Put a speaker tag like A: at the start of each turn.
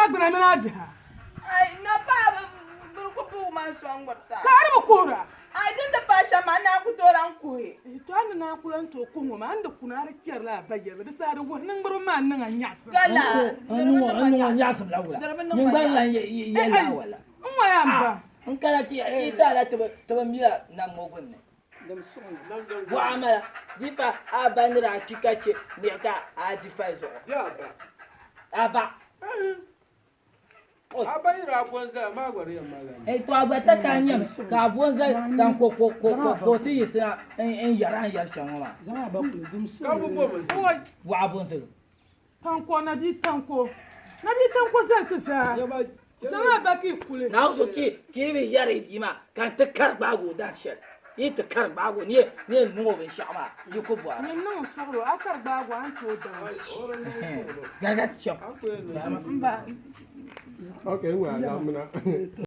A: a gbuna mini a biha.
B: Ai, napaɣa bi biri ku bugi ma n-sɔŋ ŋmiri ta.
A: Ka a di bi kuhira.
B: Ai, din di paai shɛm maa, n naan ku tooi lan kuhi.
A: To a ni naan ku lan tooi kuhi ŋɔ maa, a ni di kuna a di chɛrila a ba yɛliba, di saha di wuhi niŋgburiba maa n-niŋ a nyaɣisim.
B: Ka laa,
C: N niŋ o n niŋ o nyaɣisim la wula? Nyin gba n-lan yɛli a wala?
A: N ŋɔ yaa m ba.
C: N kana ti yi zaa la ti bi mila nam ŋɔ gbunni. Bɔɣa mala di pa a ba ni daa kpi ka chɛ niɣi ka a di fali zuɣu. A ba. To a gba ta ka a nyami ka a bo n-zali tan ko ka o ti yiɣisina n-yɛri a ni yɛri shɛm ŋɔ maa. Bɔɣa bo n-zali o.
A: Tanko, Nabia Tanko, Nabia Tanko zali ti zaa. Zaŋ a ba ka yi kuli.
C: Naawuni so ka yi bi yɛri yi bia maa ka n ti kari gbaagi o dahin shɛli. Yi ti kari gbaagi o ni yɛn niŋ o binshɛɣu maa yi ku bɔri.
A: Nyin niŋ n suɣilo, a kari gbaagi o a ni ti o daŋ.
C: Gariga ti chaŋ.
B: M ba.
D: Okay, n ŋɔ a lamina.